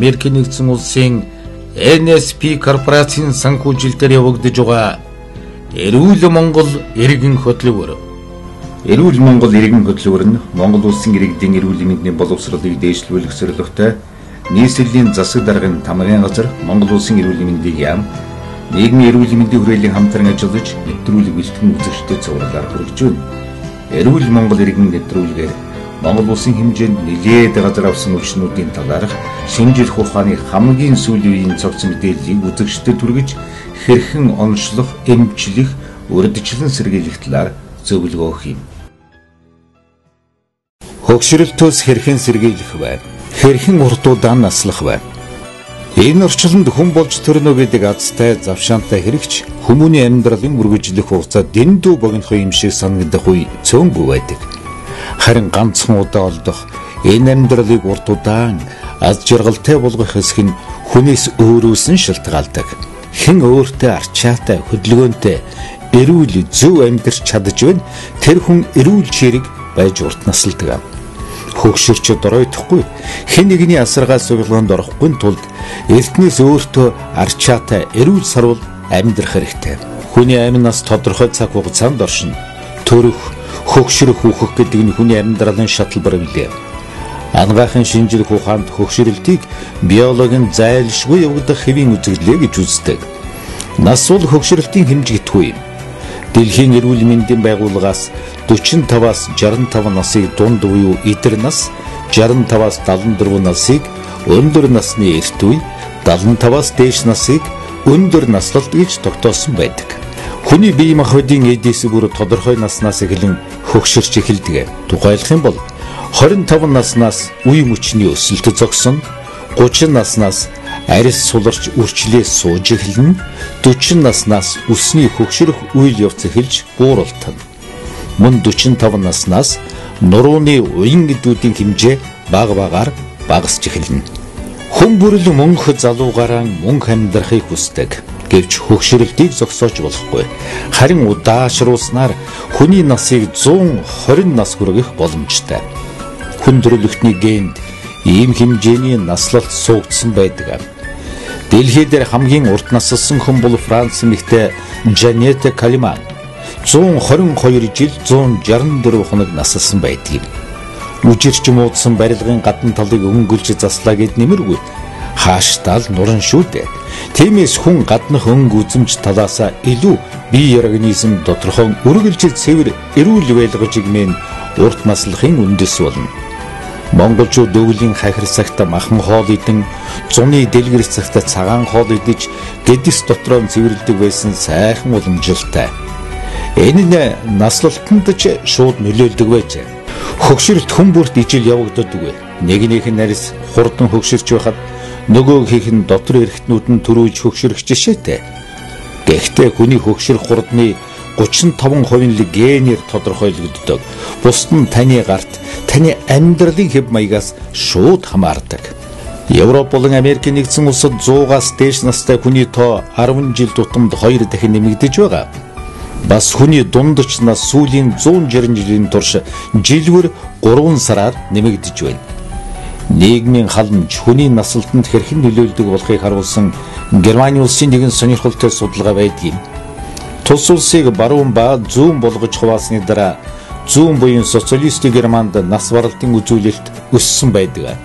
Америкийн нэгдсэн улсын NSP корпорацийн санхүүжилтээр явагдаж байгаа Эрүүл Монгол иргэн хөтөлбөр. Эрүүл Монгол иргэн хөтөлбөр нь Монгол улсын иргэдийн эрүүл мэндийн боловсролыг дээшлүүлэх зорилготой нийслэлийн засаг даргын тамгын газар Монгол улсын эрүүл мэндийн яам нийгмийн эрүүл мэндийн хүрээлэн хамтран ажиллаж нэвтрүүлэг бэлтгэн үзэгчдэд цувралаар хүргэж байна. Эрүүл Монгол иргэн нэвтрүүлгээр Монгол улсын хэмжээнд нэлээд газар авсан өвчнүүдийн талаарх шинжлэх ухааны хамгийн сүүлийн үеийн цогц мэдээллийг үзэгчдэд хүргэж хэрхэн оношлох, эмчлэх, урьдчилан сэргийлэх талаар зөвлөгөө өгөх юм. Хөгшрөлтөөс хэрхэн сэргийлэх вэ? Хэрхэн урт удаан наслах вэ? Энэ орчлонд хүн болж төрнө гэдэг азтай завшаантай хэрэгч хүмүүний амьдралын үргэлжлэх хугацаа дэндүү богино юм шиг санагдах үе цөөнгүй байдаг. Харин ганцхан удаа олдох энэ амьдралыг урт удаан аз жаргалтай болгох хэсэг нь хүнээс өөрөөс нь шалтгаалдаг. Хэн өөртөө арчаатай, хөдөлгөөнтэй, эрүүл зөв амьдарч чадаж байна, тэр хүн эрүүл чирэг байж урт насалдаг. Хөгшөрч доройтохгүй, хэн нэгний асаргаа сугалгаанд орохгүй тулд эртнээс өөртөө арчаатай, эрүүл саруул амьдрах хэрэгтэй. Хүний амь нас тодорхой цаг хугацаанд оршино. Төрөх, хөгшрөх, үхэх гэдэг нь хүний амьдралын шатлбар билээ. Анагаахын шинжлэх ухаанд хөгшрөлтийг биологийн зайлшгүй явагдах хэвийн үзэгдлээ гэж үздэг. Нас бол хөгшрөлтийн хэмжигдэхүй юм. Дэлхийн эрүүл мэндийн байгууллагаас 45-аас 65 насыг дунд буюу идэр нас, 65-аас 74 насыг өндөр насны эрт үе, 75-аас дээш насыг өндөр наслалт гэж тогтоосон байдаг. Хүний бие махбодын эдис бүр тодорхой наснаас эхлэн хөгшөрч эхэлдэг. Тухайлах юм бол 25 наснаас үе мөчний өсөлт зогсно, 30 наснаас арьс суларч үрчлээ сууж эхэлнэ, 40 наснаас үсний хөгшрөх үйл явц эхэлж бууралтана. Мөн 45 наснаас нурууны уян эдүүдийн хэмжээ бага багаар багасч эхэлнэ. Хүн бүрэл мөнх залуугаараа мөнх амьдрахыг хүсдэг. Гэвч хөгшрөлтийг зогсоож болохгүй. Харин удаашруулснаар хүний насыг 120 нас хүргэх боломжтой. Хүн төрөлхтний генд ийм хэмжээний наслалт суугдсан байдаг. Дэлхий дээр хамгийн урт насалсан хүн бол Франц эмэгтэй Жанет Калиман 122 жил 164 хоног насалсан байдаг юм. Үжирч муудсан барилгын гадна талыг өнгөлж заслаа гэд нэмэргүй. Хааштай л нуран шүү дээ. Тиймээс хүн гаднах өнгө үзэмж талаасаа илүү бие организм доторхон үргэлж цэвэр эрүүл байлгаж игмэн урт наслахын үндэс болно. Монголчууд өвлийн хахир цагт махан хоол идэн, зуны дэлгэр цагт цагаан хоол идэж, гэдэс дотроо цэвэрлдэг байсан сайхан уламжилтай. Энэ нь наслалтанд ч шууд нөлөөлдөг байжээ. Хөгшрөлт хүн бүрт ижил явагддаггүй. Нэгнийх нь арьс хурдан хөгшөрч байхад нөгөөхийнх нь дотор эрхтнүүд нь төрүүж хөгшрөх жишээтэй. Гэхдээ хүний хөгшрөх хурдны 35% л генээр тодорхойлогддог. Бусд нь таны гарт, таны амьдралын хэв маягаас шууд хамаардаг. Европ болон Америкийн нэгдсэн улсад 100-аас дээш настай хүний тоо 10 жил тутамд 2 дахин нэмэгдэж байгаа. Бас хүний дундч нас сүүлийн 160 жилийн турш жилбэр 3 сараар нэмэгдэж байна. Нийгмийн халамж хүний наслалтанд хэрхэн нөлөөлдөг болохыг харуулсан Германы улсын нэгэн сонирхолтой судалгаа байдаг юм. Тус улсыг баруун ба зүүн болгож хуваасны дараа зүүн буян социалист Германд нас баралтын үзүүлэлт өссөн байдаг.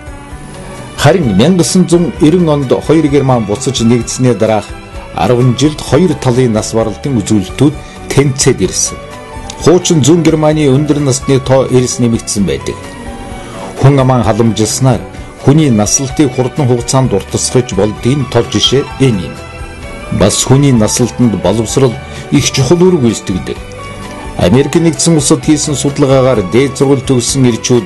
Харин 1990 онд хоёр Герман буцаж нэгдсэний дараах 10 жилд хоёр талын нас баралтын үзүүлэлтүүд тэнцээд ирсэн. Хуучин зүүн Германы өндөр насны тоо эрс нэмэгдсэн байдаг. Хүн амаан халамжилснаар хүний наслалтыг хурдан хугацаанд дуртасгаж болдгийн тол жишээ энэ юм. Бас хүний наслалтанд боловсрол их чухал үүрэг гүйцэтгэдэг. Америк нэгдсэн улсад хийсэн судалгаагаар дээд сургууль төгссөн эрчүүд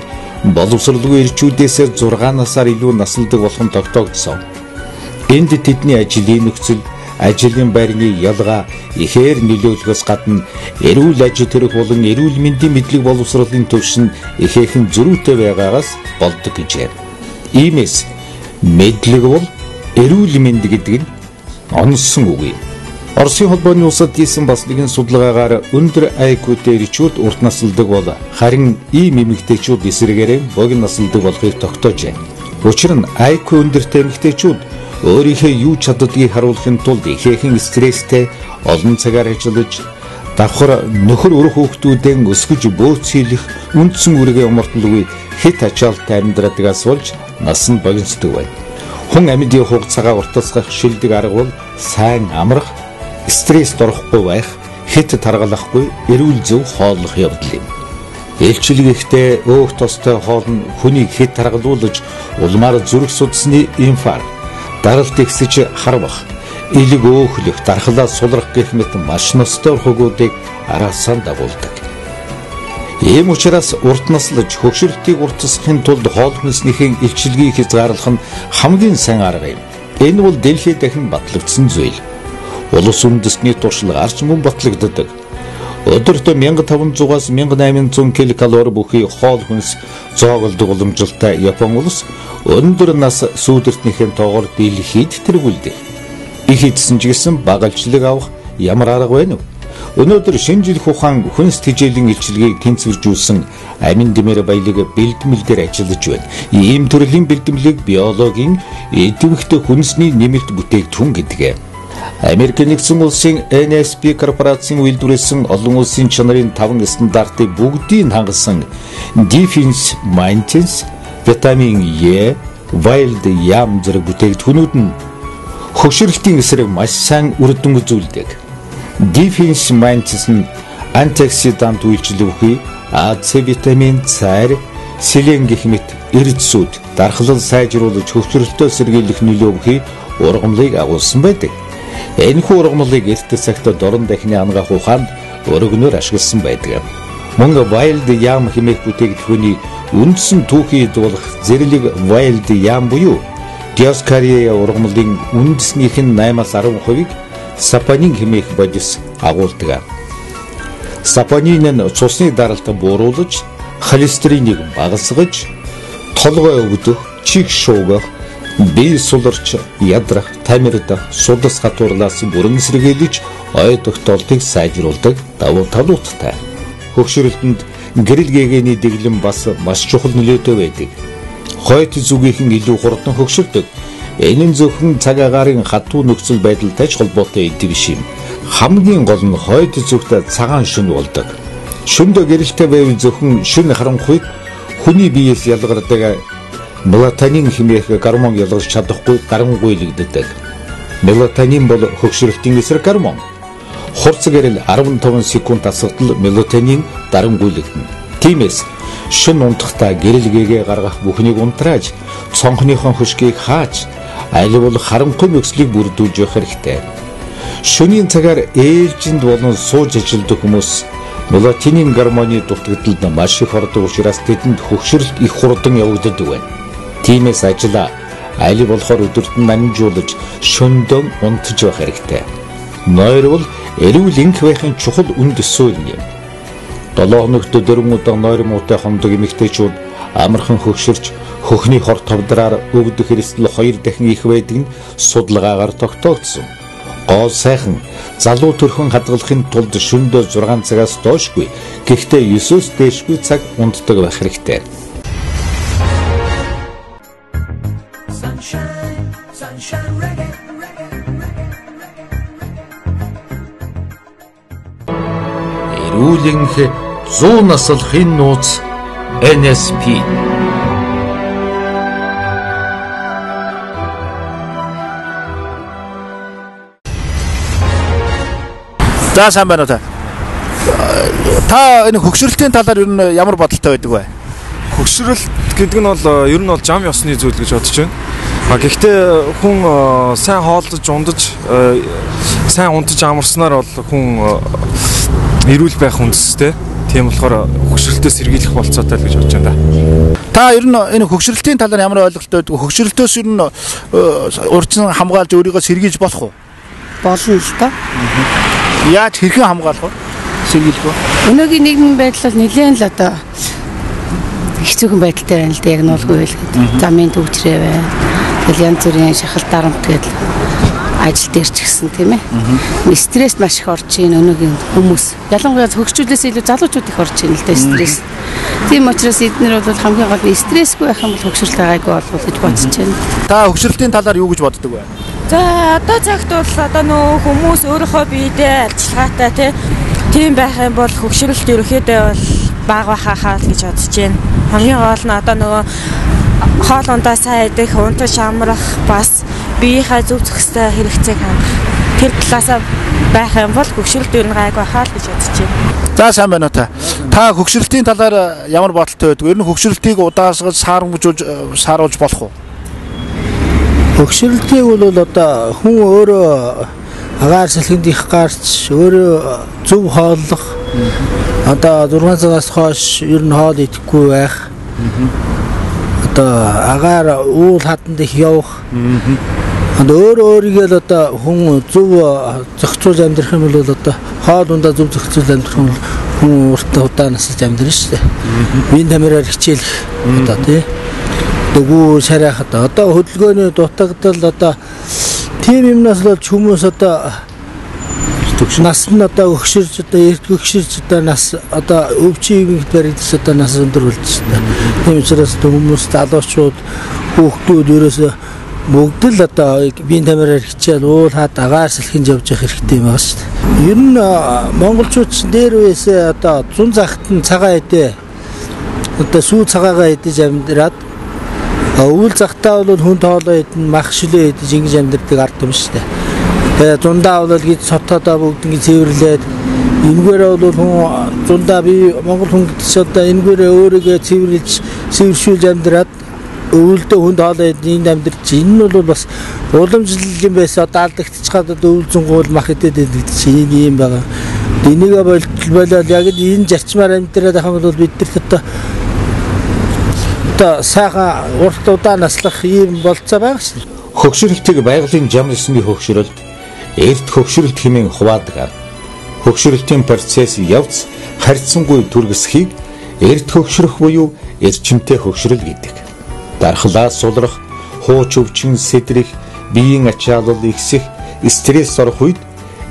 боловсролгүй эрчүүдээс 6 насаар илүү насалдаг болох нь тогтоогдсон. Энд тэдний ажлын нөхцөл, ажлын байрны ялгаа ихээр нөлөөлөхөөс гадна эрүүл аж төрөх болон эрүүл мэндийн мэдлэг боловсролын түвшин ихээхэн зөрүүтэй байгаагаас болдог гэжээ. Иймээс мэдлэг бол эрүүл мэнд гэдэг нь онсон үг юм. Оросын холбооны улсад хийсэн бас нэгэн судалгаагаар өндөр IQ-тэй эрчүүд урт насалдаг бол харин ийм эмэгтэйчүүд эсрэгээрээ богино насалдаг болохыг тогтоожээ. Учир нь IQ өндөртэй эмэгтэйчүүд өөрийнхөө юу чаддгийг харуулахын тулд ихээхэн стресстэй олон цагаар ажиллаж давхар нөхөр өрх хүүхдүүдэн өсгөж бөөцөлөх үндсэн үүргээ умарталгүй хэт ачаалттай амьдрадагаас болж нас нь богиносдог байна. Хүн амьдын хугацаагаа уртасгах шилдэг арга бол сайн амрах, стресст орохгүй байх, хэт таргалахгүй, эрүүл зөв хооллох явдал юм. Илчлэг ихтэй өөх тостой хоол нь хүнийг хэт таргалуулж улмаар зүрх судасны инфаркт, даралт ихсэж харвах, элэг өөхлөх, дархлаа сулрах гэх мэт маш ностой орхигуудыг араасаа дагуулдаг. Ийм учраас урт наслаж хөгшрөлтийг уртасгахын тулд хоол хүнснийхээ илчилгээг хязгаарлах нь хамгийн сайн арга юм. Энэ бол дэлхийд дахин батлагдсан зүйл. Улс үндэстний туршлагаар ч мөн батлагддаг. Өдөрт 1500-аас 1800 ккал бүхий хоол хүнс зооголдог уламжлалтай Япон улс өндөр нас сүүдэртнийхэн тоогоор дэлхийд тэргүүлдэг. Их эдсэн ч гэсэн багалчлаг авах ямар арга байна вэ? Өнөөдөр шинжлэх ухаан хүнс тэжээлийн илчилгээг тэнцвэржүүлсэн амин дэмэр баялаг бэлтгэл дээр ажиллаж байна. Ийм төрлийн бэлтгэлийг биологийн идэвхтэй хүнсний нэмэлт бүтээгдэхүүн гэдэг. Америк нэгдсэн улсын NSP корпорацийн үйлдвэрлэсэн олон улсын чанарын 5 стандартыг бүгдийг хангасан Defense Maintenance, витамин Е, Wild Yam зэрэг бүтээгдэхүүнүүд нь хөгшрөлтийн эсрэг маш сайн үр дүн үзүүлдэг. Defense Maintenance нь антиоксидант үйлчлэг бүхий А, С витамин, цайр, селен гэх мэт эрдэсүүд дархлал сайжруулж хөгшрөлтөө сэргийлэх нөлөө бүхий ургамлыг агуулсан байдаг. Энэхүү ургамлыг эрт цагт дорн дахны ангаах ухаанд өргөнөөр ашигласан байдаг. Мөн Wild Yam хэмээх бүтээгдэхүүний үндсэн түүхий эд болох зэрлэг Wild Yam буюу Dioscorea ургамлын үндэснийх нь 8-аас 10%-ийг сапонин хэмээх бодис агуулдаг. Сапонин нь цусны даралтыг бууруулж, холестеринийг багасгаж, толгой өвдөх, чих шуугах, бие суларч, ядрах, тамирдах, судас хатуурлаас бүрэн сэргийлж, ой тогтоолтыг сайжруулдаг давуу талуудтай. Хөгшрөлтөнд гэрэл гэгэний дэглэм бас маш чухал нөлөөтэй байдаг. Хойд зүгийнхэн илүү хурдан хөгшөрдөг. Энэ нь зөвхөн цаг агаарын хатуу нөхцөл байдалтай ч холбоотой эд биш юм. Хамгийн гол нь хойд зүгт цагаан шүн болдог. Шөндөө гэрэлтэй байвал зөвхөн шүн харанхуйд хүний биеэс ялгардаг мелатонин хэмээх гормон ялгарч чадахгүй дарангуйлагддаг. Мелатонин бол хөгшрөлтийн эсрэг гормон. Хурц гэрэл 15 секунд асгатал мелатонин дарангуйлагдана. Тиймээс шүн унтахдаа гэрэл гэгээ гаргах бүхнийг унтрааж, цонхныхон хөшгийг хааж, аль бол харанхуй нөхцөлийг бүрдүүлж явах хэрэгтэй. Шөнийн цагаар ээлжинд болон сууж ажилладаг хүмүүс мелатонин гормоны дутагдалд маш их ордог учраас тэдэнд хөгшрөлт их хурдан явагддаг байна. Тиймээс ажлаа аль болохоор өдөрт нь амжуулж шөндөө унтаж явах хэрэгтэй. Нойр бол эрүүл энх байхын чухал үндэс суурь юм. 7 хоногт 4 удаа нойр муутай хондог эмэгтэйчүүд амархан хөгшөрч хөхний хор товдраар өвдөх эрсдэл 2 дахин их байдаг нь судалгаагаар тогтоогдсон. Гол сайхан залуу төрхөн хадгалахын тулд шөндөө 6 цагаас доошгүй, гэхдээ 9-өөс дээшгүй цаг унтдаг байх хэрэгтэй. Эрүүл энх 100 наслахын нууц NSP. За сайн байна уу та? Та энэ хөгшрөлтийн талаар ер нь ямар бодолтой байдаг вэ? Хөгшрөлт гэдэг нь бол ер нь бол жам ёсны зүйл гэж бодож байна. Гэхдээ хүн сайн хооллож ундаж сайн унтаж амарснаар бол хүн эрүүл байх үндэстэй. Тийм болохоор хөгшрөлтөөс сэргийлэх болцоотой л гэж бодож байна да. Та ер нь энэ хөгшрөлтийн талаар ямар ойлголттой байдаг вэ? Хөгшрөлтөөс ер нь урьдчилан хамгаалж өөрийгөө сэргийлж болох уу? Болно л доо. Яаж хэрхэн хамгаалах вэ? Сэргийлэх вэ? Өнөөгийн нийгмийн байдал бол нэлээд л одоо хэцүүхэн байдалтай байна л да, яг нуулгүй байлгээд. Замын төвчрээ байна. Тэгэл янз бүрийн шахалт дарамт гэдэл ажил дээр ч гэсэн тийм ээ. Стресс маш их орж ийн өнөөгийн хүмүүс. Ялангуяа хөгжүүлээс илүү залуучууд их орж ийн л дээ стресс. Тийм учраас эднэр бол хамгийн гол нь стрессгүй байх юм бол хөгшрөлт гайгүй болов гэж бодож байна. Та хөгшрөлтийн талаар юу гэж боддог вэ? За одоо цагт бол одоо нөө хүмүүс өөрийнхөө биедээ арчилгаатай тийм байх юм бол хөгшрөлт ерөнхийдөө бол бага байхаа л гэж бодож байна. Хамгийн гол нь одоо нөгөө хоол ундаа сайн идэх, унтаж амрах, бас биеийнхээ зөв зохистой хэрэгцээг хангах. Тэр талаасаа байх юм бол хөгшрөлт ер нь гайгүй байхаа л гэж бодож байна. За сайн байна уу та. Та хөгшрөлтийн талаар ямар бодолтой байдаг вэ? Ер нь хөгшрөлтийг удаасгаж, сааруулж болох уу? Хөгшрөлтийг бол одоо хүн өөрөө агаар салхинд их гарч, өөрөө зөв хооллох, одоо 6 цагаас хойш ер нь хоол идэхгүй байх. Одоо агаар уул хаданд их явах. Одоо өөрийгөө л одоо хүн зөв зохицуулж амьдрах юм бол одоо хоол ундаа зөв зохицуулж амьдрах юм бол хүн урт удаан насалж амьдрна шүү дээ. Биеийн тамираар хичээлэх одоо тий. Дөгөө шарайх одоо хөдөлгөөний дутагдал одоо тийм юмнаас л хүмүүс одоо нас нь одоо өгшөрч одоо эрт өгшөрч одоо нас одоо өвчин ивэнгт баригдаж одоо нас өндөр болж шүү дээ. Тийм учраас хүмүүс залуучууд хүүхдүүд ерөөсөө бүгд л одоо биеийн тамираар хичээл уул хад агаар салхинд явж явах хэрэгтэй юм байна шүү дээ. Ер нь монголчууд дээр үеэсээ одоо зун захт нь цагаан эдээ одоо сүү цагаагаа идэж амьдраад өвөл захтаа бол хүн тоолоо идэн мах шилээ идэж ингэж амьдрдаг ард юм шүү дээ. Тэгээ зундаа бол гэж сотоодоо бүгд ингэ цэвэрлээд энэгээрээ бол хүн зундаа би монгол хүн гэдэг чинь одоо энэгээрээ өөрийгөө цэвэрлж цэвэршүүлж амьдраад өвөлдөө хүн тоолоо идэн энд амьдарч энэ нь бол бас уламжлал юм байсан одоо алдагдчихад одоо өвөл зунгуул мах идэд гэдэг чинь энэ юм байгаа. Энийгээ болоод яг энэ зарчмаар амьдраад байх юм бол бид нарт одоо сайхан урт удаан наслах ийм болцоо байгаа шин. Хөгшрөлтийг байгалийн жам ёсны хөгшрөлт, эрт хөгшрөлт хэмээн хуваадаг. Хөгшрөлтийн процесс явц харьцангуй түргэсхийг эрт хөгшрөх буюу эрчимтэй хөгшрөл гэдэг. Дархлаа сулрах, хууч өвчин сэдрэх, биеийн ачаалал ихсэх, стресс орох үед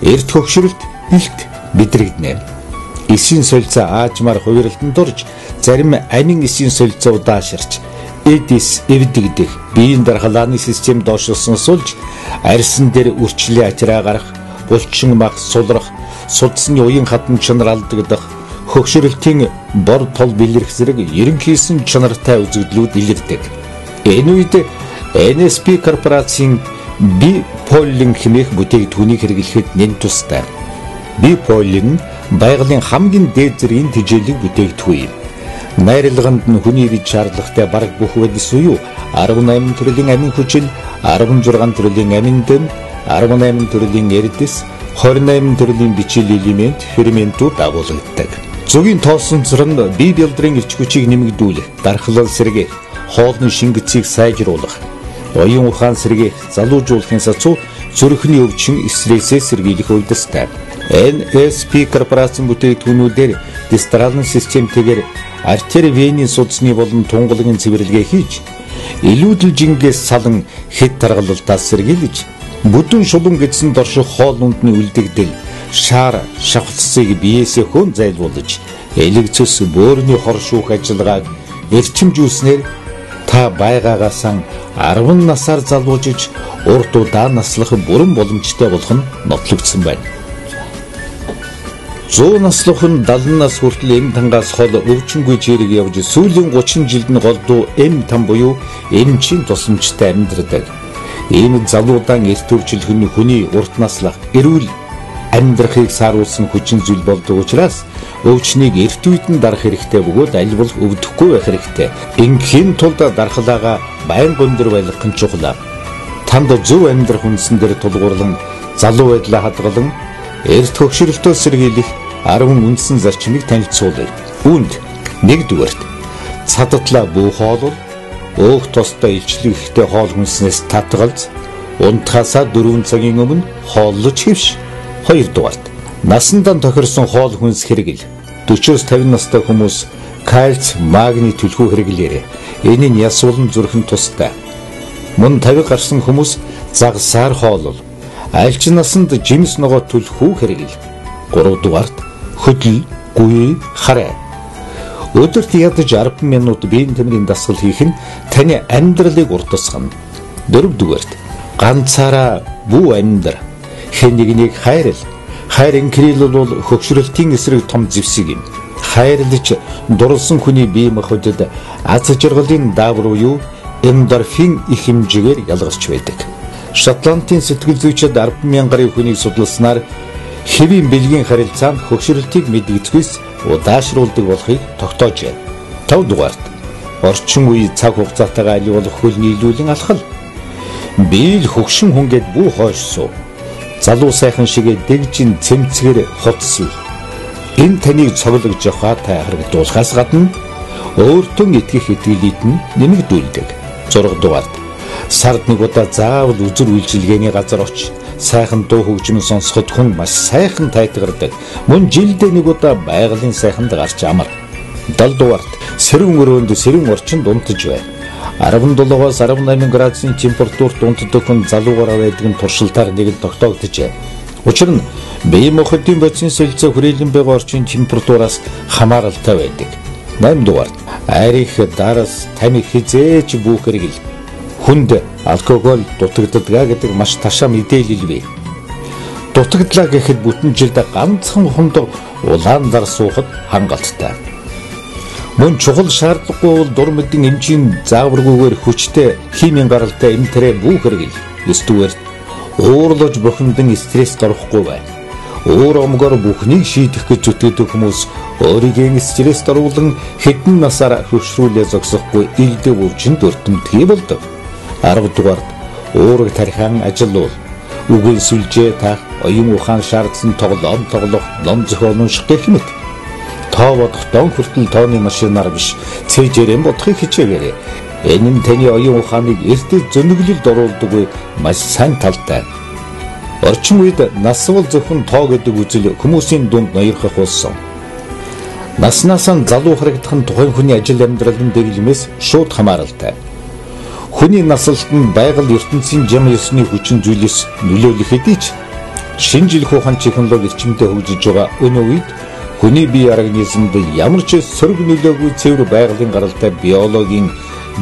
эрт хөгшрөлт илт мэдрэгдэнэ. Эсийн солилцоо аажмаар хувиралтанд орж зарим амин эсийн солилцоо удааширч эд эс эвдэгдэх, биеийн дархлааны систем доошлсон сулж арьсан дээр үрчлээ ачраа гарах, булчин мах сулрах, судасны уян хатан чанар алдагдах, хөгшрөлтийн бор тол бэлэрх зэрэг ерөнхийсэн чанартай үзэгдлүүд илэрдэг. Энэ үед NSP корпорацийн биполин хэмээх бүтээгдэхүүнийг хэрэглэхэд нэн тустай. Биполин байгалийн хамгийн дээд зэргийн тэжээлэг бүтээгдэхүүн юм. Найрлаганд нь хүний бие шаардлагатай бараг бүх бодис буюу 18 төрлийн амин хүчил, 16 төрлийн амин дэм, 18 төрлийн эрдэс, 28 төрлийн бичил элемент, ферментүүд агуулгадаг. Зүгийн тоосонцор нь бие бэлдрийн эрч хүчийг нэмэгдүүлэх, дархлал сэргээх, хоолны шингэцийг сайжруулах, оюун ухаан сэргээх, залуужуулахын сацуу зүрхний өвчин стрессээс сэргийлэх үйлдэлтэй. NSP корпорацийн бүтээгдэхүүнүүдээр дистралын системтэйгээр артери вений судасны болон тунгалгийн цэвэрлэгээ хийж, илүүдэл жингээс салан хэд таргалалтаас сэргийлж, бүдүүн шулуун гэдсэн дорших хоол ундны үлдэгдэл, шаар шавхласыг биеэсээ хөөн зайлуулж, элэг цөс бөөрийн хор шүүх ажиллагааг эрчимж үүснээр та байгаагаасан 10 насаар залуужиж урд удаан наслах бүрэн боломжтой болох нь нотлогдсон байна. 100 наслах нь 70 нас хүртэл эм тангаас хол өвчнгүй чирэг явж сүүлийн 30 жилд нь голдуу эм там буюу эмчийн тусламжтай амьдардаг. Ийм залуудаан эрт хөгжлөх нь хүний урт наслах, эрүүл амьдрахыг сааруулсан хүчин зүйл болдог учраас өвчнийг эрт үед нь дарах хэрэгтэй бөгөөд аль болох өвдөхгүй байх хэрэгтэй. Ингээхийн тулд дархлаагаа байнга өндөр байлгах нь чухал. Танд зөв амьдрах үндсэн дээр тулгуурлан залуу байдлаа хадгалан эрт хөгшрөлтөөс сэргийлэх 10 үндсэн зарчмыг танилцуулъя. Үүнд нэгдүгээрт цадатлаа бүү хоолол, өөх тостой илчлэг ихтэй хоол хүнснээс татгалз, унтахаасаа 4 цагийн өмнө хооллож хэвш. Хоёрдугаарт насандаа тохирсон хоол хүнс хэрэгэл. 40-50 настай хүмүүс кальц, магний түлхүү хэрэглээрэй. Энэ нь яс болон зүрхэн тустай. Мөн 50 гарсан хүмүүс загсаар хоолол, альч насанд жимс ногоо түлхүү хэрэгэл. Гуравдугаарт хөдөл, гүй, харай. Өдөрт ядаж 10 минут биеийн тэмрийн дасгал хийх нь таны амьдралыг уртасгана. Дөрөвдүгээрт ганцаараа бүү амьдр. Хэн нэгнийг хайрл. Хайр инкрил бол хөгшрөлтийн эсрэг том зэвсэг юм. Хайрлаж дурлсан хүний бие махбодод аз жаргалын даавар буюу эндорфин их хэмжээгээр ялгарч байдаг. Шотландын сэтгэл зүйчид 10,000 гаруй хүнийг судалснаар хэвийн бэлгийн харилцаа нь хөгшрөлтийг мэдгэцгээс удаашруулдаг болохыг тогтоожээ. 5 дугаарт орчин үе цаг хугацаатайгаа аль болох хөл нийлүүлэн алхал. Би л хөгшин хүн гэд бүү хойшсуу. Залуу сайхан шигээ дэгжин цэмцгэр хувцсал. Энэ таныг цоглогж явахаа харагдуулахаас гадна өөртөө итгэх итгэлид нь нэмэгдүүлдэг. 6 дугаарт сард нэг удаа заавал үзэр үйлчилгээний газар оч. Сайхан дуу хөгжим сонсоход хүн маш сайхан тайтгардаг. Мөн жилдээ нэг удаа байгалийн сайханд гарч амар. 7 дугаарт сэрүүн өрөөнд сэрүүн орчинд унтаж бай. 17-оос 18 градусын температурт унтдаг хүн залуугаараа байдаг нь туршилтаар нэгэн тогтоогджээ. Учир нь бие махбодын бодисын солилцоо хүрээлэн байгаа орчин температураас хамааралтай байдаг. 8 дугаарт арих, дарас, тамхи хизээч бүү хэрэгэл. Хүнд алкогол дутагддаг гэдэг маш ташаа мэдээлэл бий. Дутагдлаа гэхэд бүтэн жилд ганцхан хүнд улаан дар суухад хангалттай. Мөн чухал шаардлагагүй бол дур мэдэн эмчийн зааваргүйгээр хүчтэй химийн гаралтай эмтэрээ бүү хэрэгэл. 9 дугаарт уурлаж бухимдан стресст орохгүй бай. Өөр омгоор бүхнийг шийдэх гэж зүтгэдэг хүмүүс өөрийгөө стресст оруулан хэдэн насаар хөвшрүүлээ зогсохгүй элдв өвчнөд өртөмтгий болдог. 10 дугаарт уураг тархиан ажиллуул. Үгэн сүлжээ таах, оюун ухаан шаардсан тоглоом тоглох, ном зохиол унших гэх мэт. Тоо бодох дон хүртэл тооны машинаар биш, цээжээрэн бодохыг хичээгээрэй. Энэ нь таны оюун ухааныг эртээ зөнөглөлд оруулдаггүй маш сайн талтай. Орчин үед нас бол зөвхөн тоо гэдэг үзэл хүмүүсийн дунд ноёрхох болсон. Наснаасаа залуу харагдах нь тухайн хүний ажил амьдралын дэглэмээс шууд хамааралтай. Хүний наслалт нь байгаль ертөнцийн жам ёсны хүчин зүйлээс нөлөөлөх хэдий ч шинэ жил ухаан технологи эрчимтэй хөгжиж байгаа өнөө үед хүний бие организмд ямар ч сөрөг нөлөөгүй цэвэр байгалийн гаралтай биологийн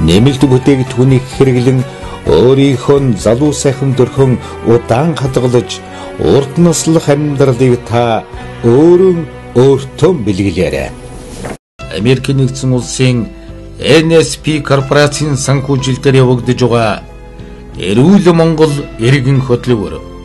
нэмэлт бүтээгдэхүүнийг хэрэглэн өөрийнхөө залуу сайхан дөрхөн удаан хадгалж урд наслах амьдралыг та өөрөө өөртөө бэлгэлээрэй. Америк нэгдсэн улсын NSP корпорацийн санхүүжилтээр явагдаж байгаа Эрүүл Монгол эргэн хөтөлбөр.